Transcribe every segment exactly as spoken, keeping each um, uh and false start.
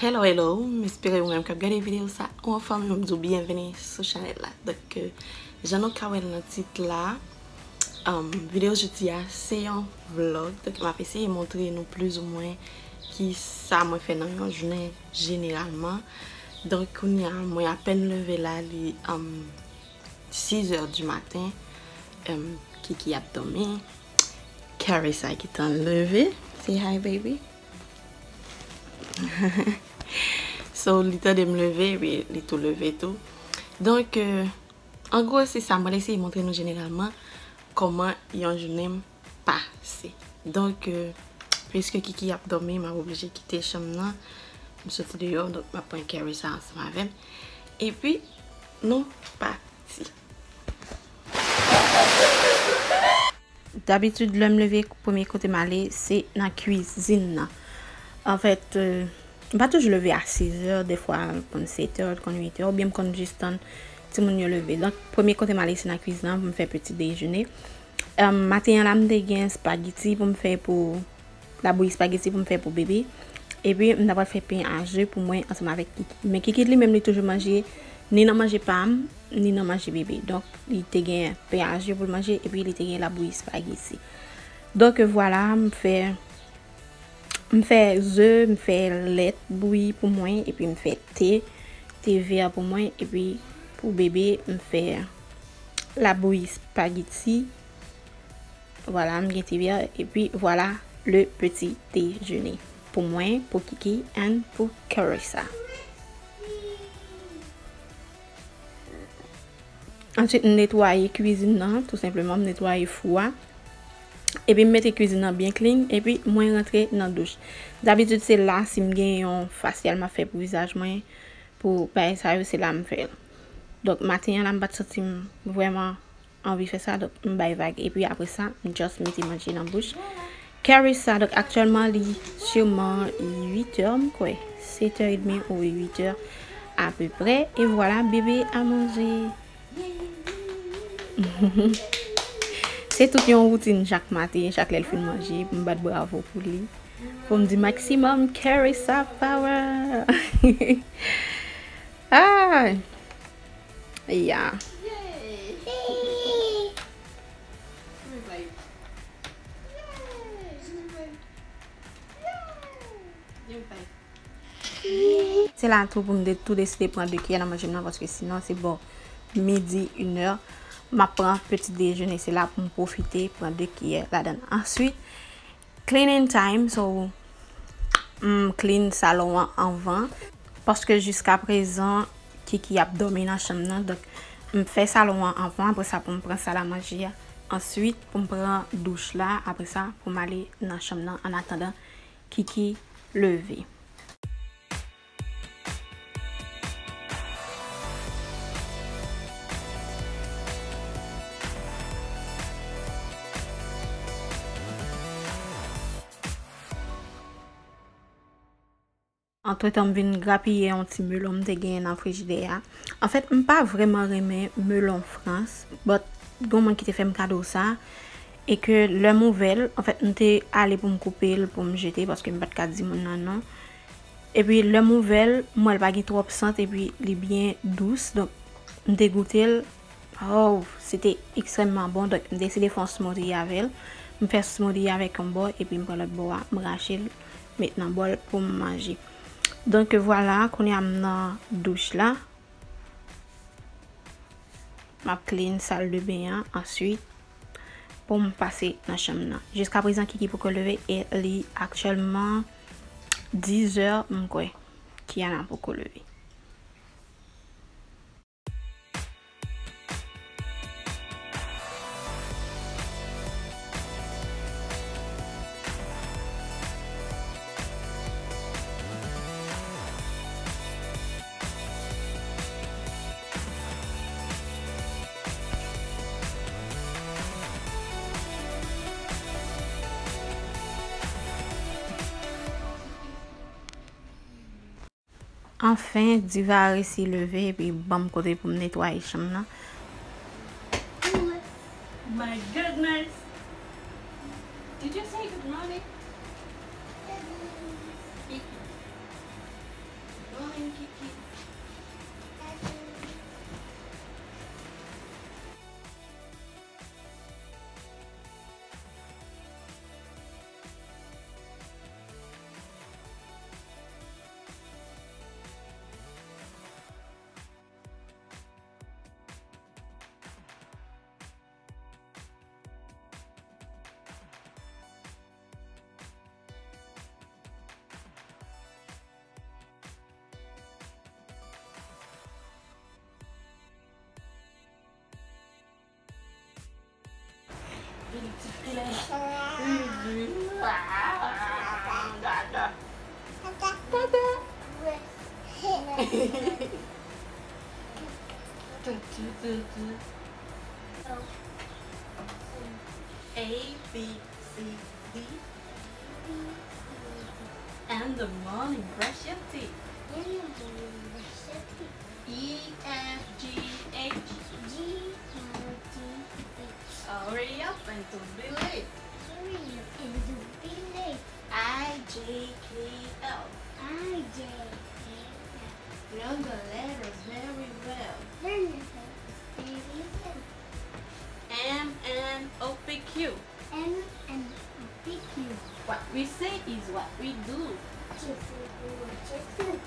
Hello, hello, m espere ou menm k ap gade videyo sa ou anfòm, m di w byenveni sou chanèl la. Donk, euh, jan nou ka wè l nan tit la, um, videyo jodi a se yon vlog. Donk, m ap eseye montre nou plizoumwen ki sa mwen fè nan yon jounen jeneralman. Donk, kounye a, mwen apèn leve la, li, um, six heures du matin. Um, Kiki ap dòmi. Carissa ki tan leve. Say hi, baby. So, li tande m leve, epi li tou leve tou. Donk, euh, an gwo, se sa. Mwen eseye montre nou jeneralman kòman yon jounen m pase. Donk, euh, piske Kiki ap dòmi, m ap oblije kite chanm nan. M soti deyò, donk m ap pran Carissa ansanm avè m. Epi, nou pati. Dabitid, lè m leve, premye kote m ale, se nan kwizin nan. Anfèt, euh, m pa toujou leve a six heures, dèfwa l konn sept heures, l konn huit heures, oubyen m konn jis tann timoun yo leve. Donk, premye kote m ale, se nan kwizin nan pou m fè peti dejene. Em, maten an la, m te gen espageti pou m fè pou labouyi espageti pou m fè pou bebe. Epi, m ta pral fè pen a ze pou mwen ansanm avèk Kiki. Men Kiki li menm, li toujou manje ni nan manje pa m, ni nan manje bebe. Donk, li te gen pen a ze pou l manje, epi li te gen labouyi espageti. Donk, vwala, m fè, m fè ze, m fè lèt bouyi pou mwen, epi m fè te, te vè pou mwen, epi pou bebe, m fè labouyi espageti. Vwala, m gen te vè, epi vwala le petit déjeuner pou mwen, pou Kiki, and pou Carissa. Answit, m netwaye kwizin nan, tou senpleman, m netwaye fou a. Epi m mete kwizin nan byen clean, epi mwen rantre nan douch. Dabitid, se la, si m gen yon fasyal m ap fè pou vizaj mwen, pou bagay sa yo, se la m fè l. Donk, maten an la, m pa t santi m vrèman anvi fè sa, donk m bay vag. Epi apre sa, m just mete manje nan bouch Carissa. Donk aktyèlman, li siman uit è, m kwè. Sèt è edmi ou uit è apeprè. E vwala, bebe a manje. Se tout yon woutin chak maten, chak lè l fin manje, pou m bat bravo pou li. Pou m di maximum Carissa power. Ah! Yeah. Se la tou pou m de-, tou deside pran de kiyè nan manje m nan, paske sinon se bò midi, inè, m ap pran peti dejene. Se la pou m pwofite pran de kiyè ladan l. Answit, cleaning time, so, m clean salon an anvan, paske jiska prezan, Kiki ap dòmi nan chanm nan, donk, m fè salon an anvan, apre sa pou m pran sal a manje a, answit pou m pran douch la, apre sa pou m ale nan chanm nan, an atandan Kiki leve. Antretan, m vin grapiye yon ti melon m te genyen nan frijidè a. Anfèt, m pa vrèman renmen melon Frans, but gen yon moun ki te fè m kado sa, e ke lè m ouvè l, anfèt, m te ale pou m koupe l, pou m jete, paske m pa t ka di moun nan non. Epi, lè m ouvè l, m wè l pa gen twòp sant, epi li byen dous, donk, m te goute l, Oh, se te ekstrèmman bon. Donk, m deside fè yon smoothie avè l. M fè smoothie avèk yon bò, epi m pran lòt bò a, m rache l, met nan bòl pou m manje. Donk, vwala, kounye a m nan douch la. M ap clean sal de ben an, answit, pou m pase nan chanm nan. Jiska prezan, Kiki poko leve, e li aktyèlman dis è, m kwè. Kiana poko leve. Anfen, Diva resi leve epi ban m kote pou m netwaye chanm nan. My goodness! Did you say good morning? A, B, C, D. In the morning, brush your teeth. In the morning, brush your teeth. E, F, G, H. G, F, G, H. Hurry up and don't be late. Hurry up and don't be late. I, J, K, L. I, J, K, L. Learn the letters very well. Learn the letters very well. M, N, O, P, Q. M, N, O, P, Q. What we say is what we do. What you say is what you do.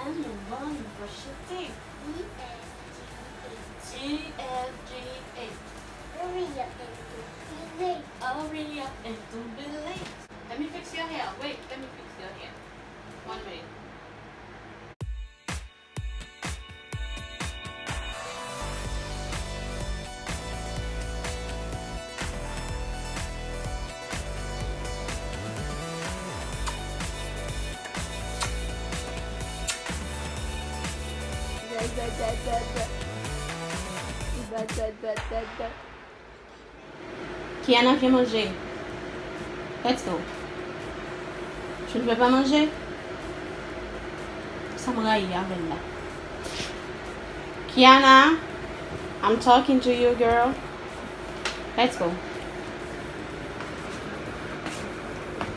In the morning, brush your teeth. E, F, G, H. G, F, G, H. Hurry up and don't be late. Hurry up and don't be late. Let me fix your hair. Wait, let me fix your hair. One minute. Kiana, viens manger. Let's go. Tu ne veux pas manger? Sa m rayi avè l la. Kiana, I'm talking to you, girl. Let's go.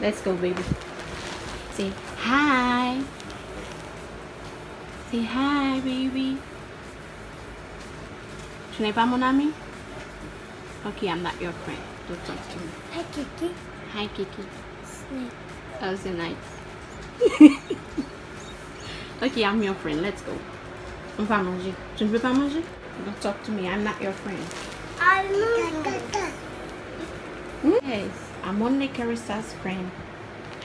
Let's go, baby. Say hi. Say hi, baby. Tu n'es pas mon ami? Okay, I'm not your friend. Don't talk to me. Hi, Kiki. Hi, Kiki. Snake. How's your night? Okay, I'm your friend. Let's go. On va manger. Tu ne veux pas manger? Don't talk to me. I'm not your friend. Almond. Hmm? Yes, I'm only Carissa's friend.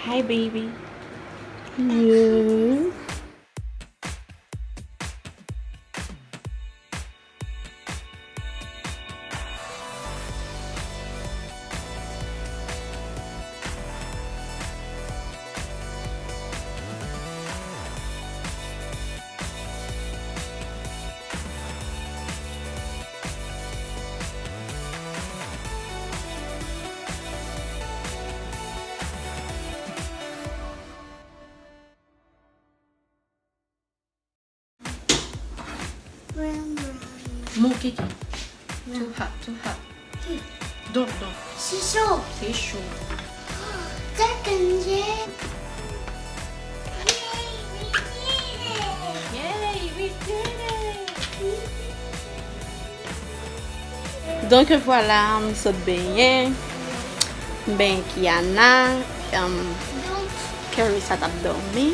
Hi, baby. Yeah. Mon kiki. Too hot, too hot. Don't, don't. Se cho. Se cho. Tèt kanje. Yay, we did it! Yay, we did it! Donk, vwala, m sot benyen. M benyen Kiana. Um, Carissa t ap dòmi.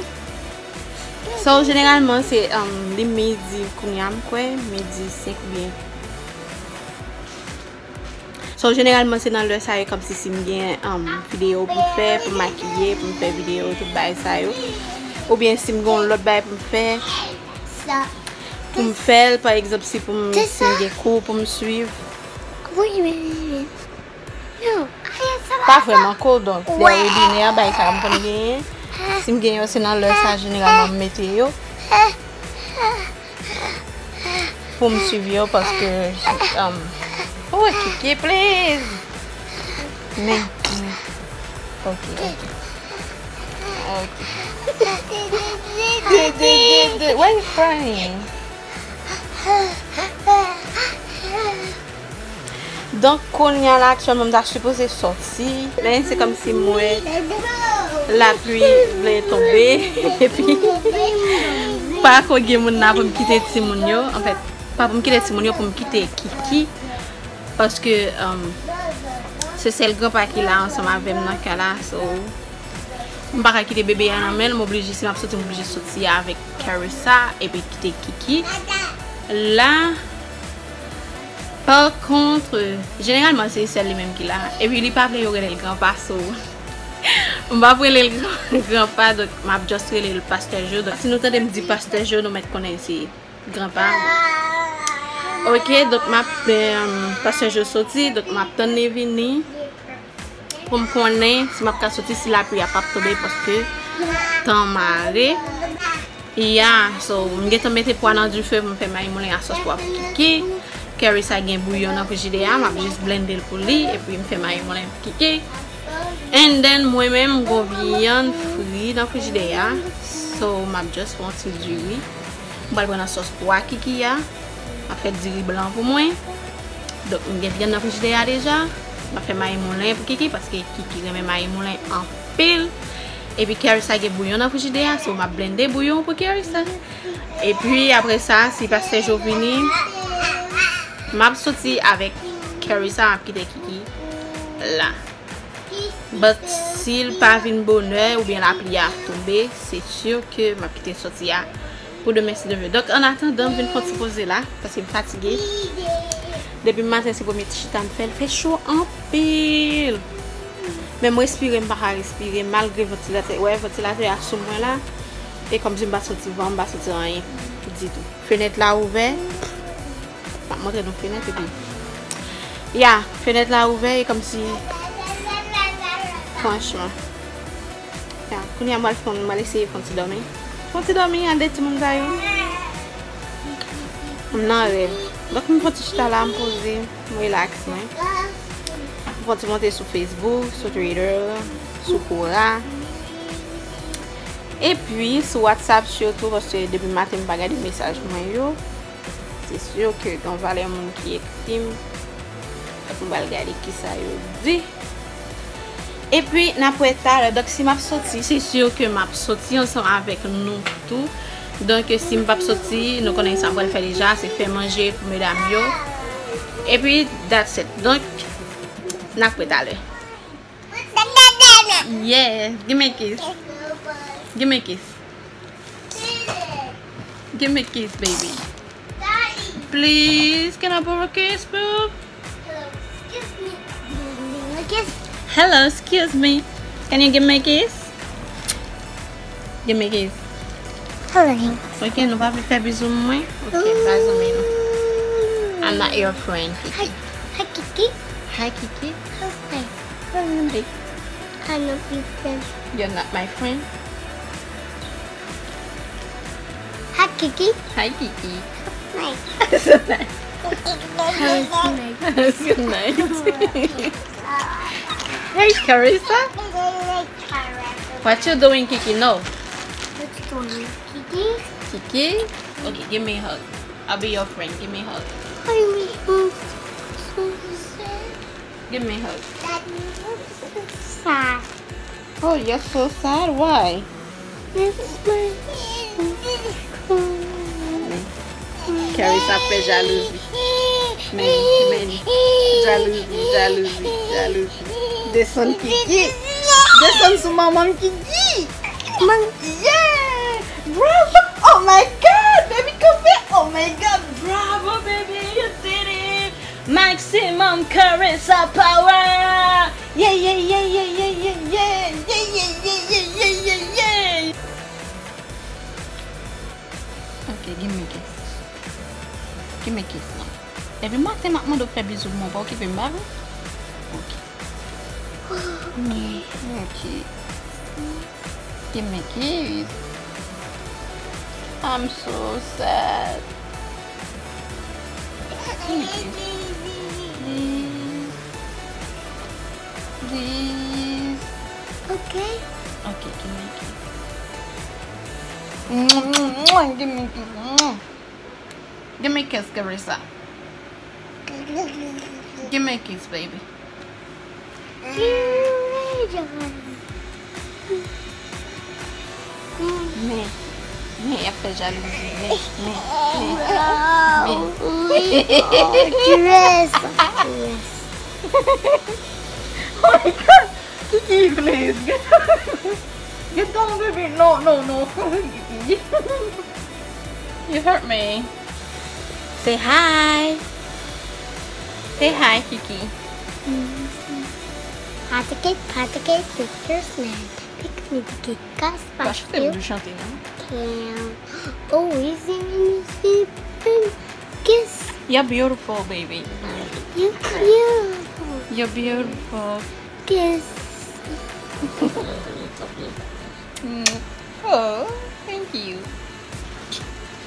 So, jeneralman, se, um, li midi kounye a, m kwè, midi senk oubyen. So, jeneralman, se nan lè sa yo, kòmsi si m gen, um, videyo pou m fè, pou m makiye, pou m fè videyo, tout bagay sa yo. Oubyen si m gen yon lòt bagay pou m fè, pou m fè l, pa egzanp, si pou m, si m gen kou pou m swiv. Wi, wi, wi, wi. Pa vrèman kou, donk, lè webinè, bagay sa yo m konn genyen. Si m gen yo, se nan lè sa, jeneralman, m mete yo. Pou m swiv yo, paske, um, oh, Kiki, please. Men, men. Ok, ok. Ok. De, de, de, de. Why you crying? Donk, kounye a la, aktyèlman, m ta sipoze sòti. Men, se kòmsi m wè lapli vle tonbe. Epi, pa ko gen moun la pou m kite timoun yo. Anfèt, pa pou m kite timoun yo, pou m kite Kiki. Paske, um, se sèl granpa ki la ansanm avè m nan kay la. So, m pa ka kite bebe a nan men l, m oblije, si m ap soti, m oblije soti avèk Carissa epi kite Kiki la. Pa kont, jeneralman, se sèl li menm ki la. Epi li pa vle yo rele l granpa, so, m p ap rele l gran-, granpa, donk, m ap just rele l Pastè Jo. Donk, si nou tande m di Pastè Jo, nou mèt konnen se granpa. Ok, donk m ap, em, Pastè Jo soti, donk m ap tann li vini pou m konnen si m ap ka soti, si lapli a p ap tonbe, paske tan mare. Ya, so, m gentan mete pwa nan dife pou m fè mayi moulen a sòs pwa pou Kiki. Carissa gen bouyon nan frijidè a, m ap jis blende l pou li, epi m fè mayi moulen pou Kiki. And then, mwen menm, m gon vyann fri nan frijidè a. So, m ap just fè yon ti diri. M pral pran nan sòs pwa Kiki a. M ap fè diri blan pou mwen. Donk, m gen vyann nan frijidè a deja. M ap fè mayi moulen pou Kiki, paske Kiki renmen mayi moulen anpil. Epi Carissa gen bouyon nan frijidè a, so m ap blende bouyon pou Carissa. Epi, apre sa, si pastè Jo vini, m ap soti avèk Carissa, m ap kite Kiki la. But si l pa vin bonè oubyen lapli a tonbe, se si ke m ap kite sòti a pou demen si Dye vle. Donk, an atandan, m vin fè yon ti poze la, paske m fatige. Depi maten, se premye ti chita m fè, l fè cho anpil. Men m respire, m pa ka respire, malgre vantilatè, wè, vantilatè a sou mwen la. E kòmsi m pa santi van, m pa santi anyen ditou. Fenèt la ouvè. M ap montre nou fenèt epi. Ya, fenèt la ouvè e kòmsi. Franchman. Ya, kounye a m pral fè, m pral eseye fè yon ti dòmi. Fè yon ti dòmi, al de timoun sa yo. M nan rèv. Donk, m fè yon ti chita la, m poze, m relax mwen. M fè yon ti monte sou Facebook, sou Twitter, sou Quora. Epi, sou WhatsApp sitou, paske depi maten m pa gade mesaj mwen yo. Se si ke gen yon valè moun ki ekri m. Fòk m pral gade kisa yo di. Epi, n ap wè talè. Donk, si m ap soti, se si ke m ap soti ansanm avèk nou tou. Donk, si m p ap soti, nou konnen sa m pral fè deja, se fè manje pou medam yo. Epi, that's it. Donk, n ap wè talè. Yeah, give me a kiss. Give me a kiss. Give me a kiss, baby. Please, can I borrow a kiss, boo? Hello, excuse me. Can you give me a kiss? Give me a kiss. Hello. Ok, nou pa vle fè bizou mwen? Ok, pa zanmi nou. I'm not your friend, Kiki. Hi, hi, Kiki. Hi, Kiki. Hi. Hi. I'm not your friend. You're not my friend? Hi, Kiki. Hi, Kiki. Hi. Good night. Hey, Carissa. What you doing, Kiki? No. What you doing, Kiki? Kiki? Okay, give me a hug. I'll be your friend. Give me a hug. Give me a hug. Sad. Oh, you're so sad? Why? It's my Carissa ap fè jalouzi. Men, men, jalouzi, jalouzi, jalouzi. Desann Kiki. Desann sou manman m Kiki. Man, yeah! Bravo! Oh my God! Baby kanpe! Oh my God! Bravo, baby! You did it! Maximum Carissa power! Yeah, yeah, yeah. Ok, give me kiss. Give me kiss, non. Depi maten, m ap mande w fè bizou pou mwen, pa okipe m, ba vre? Ok. Ok. Give me kiss. I'm so sad. Give me kiss. Please. Please. Okay. Okay, give me a kiss. Mwah, mwah, mwah, give me a kiss. Mwah. Give me a kiss, Carissa. Give me a kiss, baby. Men, men, y ap fè jalouzi. Men, men, men, men. Dress. Oh my God. Kiki, please. Get down, baby. No, no, no. Kiki. You hurt me. Say hi. Say hi, Kiki. Patike, patike, pictures, man. Pick me the cake, cause Paske m vle chante, non? Oh, easy, easy, kiss. You're beautiful, baby. You cute. You're beautiful. Kiss. Mm. Oh, thank you.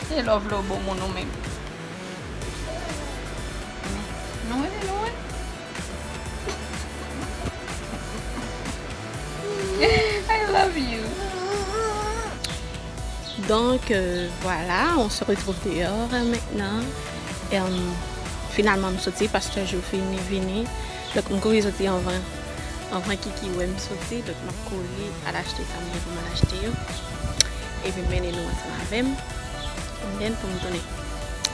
Se love lo bon moun ou menm. Nou wè, nou wè. I love you. Donc, euh, voilà, on se retrouve dehors, euh, maintenant. Et, euh, finalman, m soti, pastè Jo fini vini. Donk, m kouri soti anvan, anvan Kiki wè m soti. Donk, m ap kouri al achte sa m gen pou m al achte yo. Epi, mennen nou ansanm avè m. And then, pou m tounen.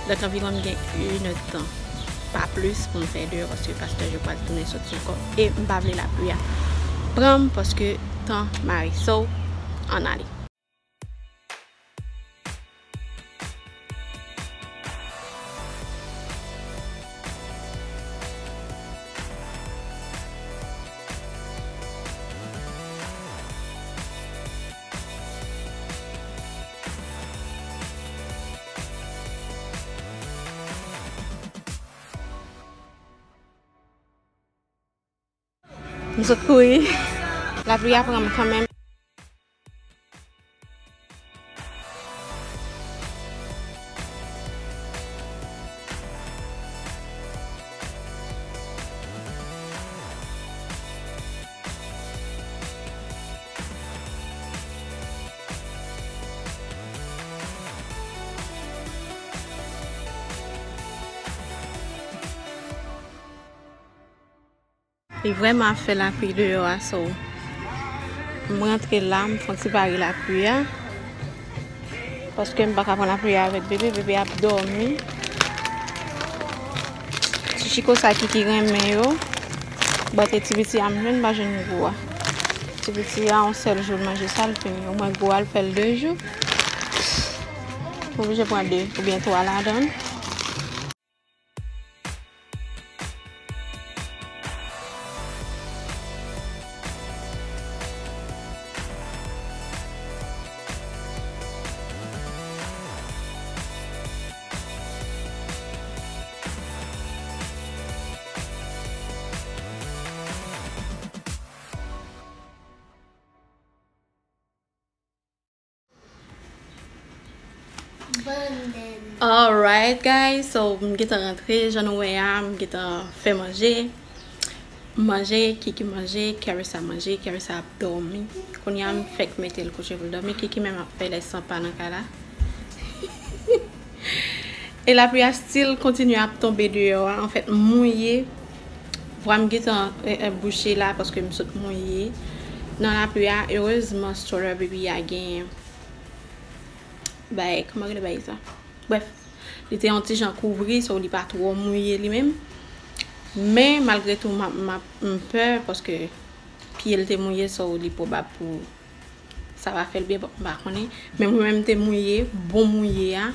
Donk, anviwon m gen inèdtan, pa plis, pou m fè deyò, paske pastè Jo pral tounen soti ankò. E m pa vle lapli a pran m, paske tan mare. So, ann ale. M sot kouri. Lapli a pran m kanmenm. Li vrèman ap fè lapli deyò a, so m rantre la, m fè yon ti pare lapli a. Paske m pa ka pran lapli a avèk bebe, bebe ap dòmi. Ti chiko sa Kiki renmen yo. Bòte ti piti a m jwenn, m pa jwenn gwo a. Ti piti a, yon sèl jou l manje sa, l fini. Omwen gwo a, l fè l de jou. M oblije pran de oubyen twa ladan l. Alright, guys, so m gentan rantre, jan nou wè a, m gentan fè manje. M manje, Kiki manje, Carissa manje, Carissa ap dòmi. Kounye a m fèk mete l kouche pou l dòmi. Kiki menm ap fè lè sanpa nan kay la. E lapli a still kontinye ap tonbe deyò a. Anfèt, m mouye. Vwa m gentan, e, e, bouche la paske m sot mouye nan lapli a. Erezman, stroller baby a gen bay, kòman rele bay sa? Brèf, li te yon ti jan kouvri, so li pa twò mouye li menm. Men, malgre tou, m ap, m ap, m pè paske pye l te mouye, so li pwobab pou sa va fè l byen, m pa konnen. Men mwen menm m te mouye, bon mouye a.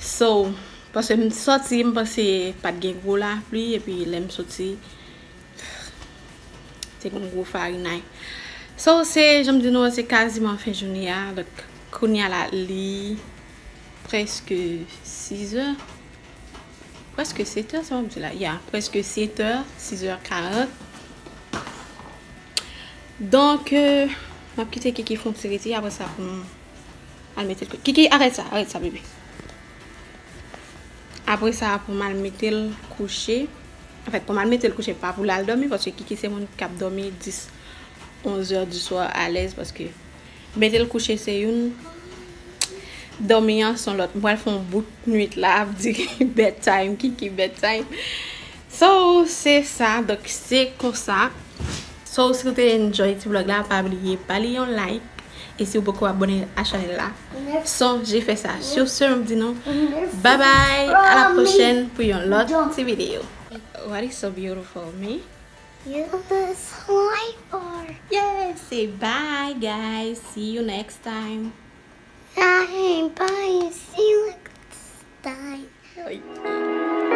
So, paske m sòti, m panse pa t gen gwo lapli, epi lè m soti, te gen gwo farinay. So, se, jan m di nou, se kaziman fen jounen a. Donk, kounye a la, li prèske sis è. Prèske sèt è, sa m di la. Ya, prèske sèt è, sis è karant. Donk, euh, m ap kite Kiki fè yon ti rete, apre sa pou m al mete l kouche. Kiki, arèt sa, arèt sa, bebe. Apre sa, pou m al mete l kouche. Anfèt, pou m al mete l kouche, pa pou l al dòmi, paske Kiki se moun k ap dòmi dis, onz è di swa alèz, paske mete l kouche se youn, dòmi an se yon lòt. M pral fè yon bout nwit la, ap di bedtime, Kiki bedtime. So, se sa, donk se konsa. So, si w te enjoy ti vlog la, pa bliye ba li yon like. E si w poko abòne a chanèl la, sonje fè sa. Sur ce, m di nou, bye bye, à la prochaine pou yon lòt ti videyo. What is so beautiful, me? You look so beautiful. Yes, say bye, guys. See you next time. Bye, bye. See you next time. Ay.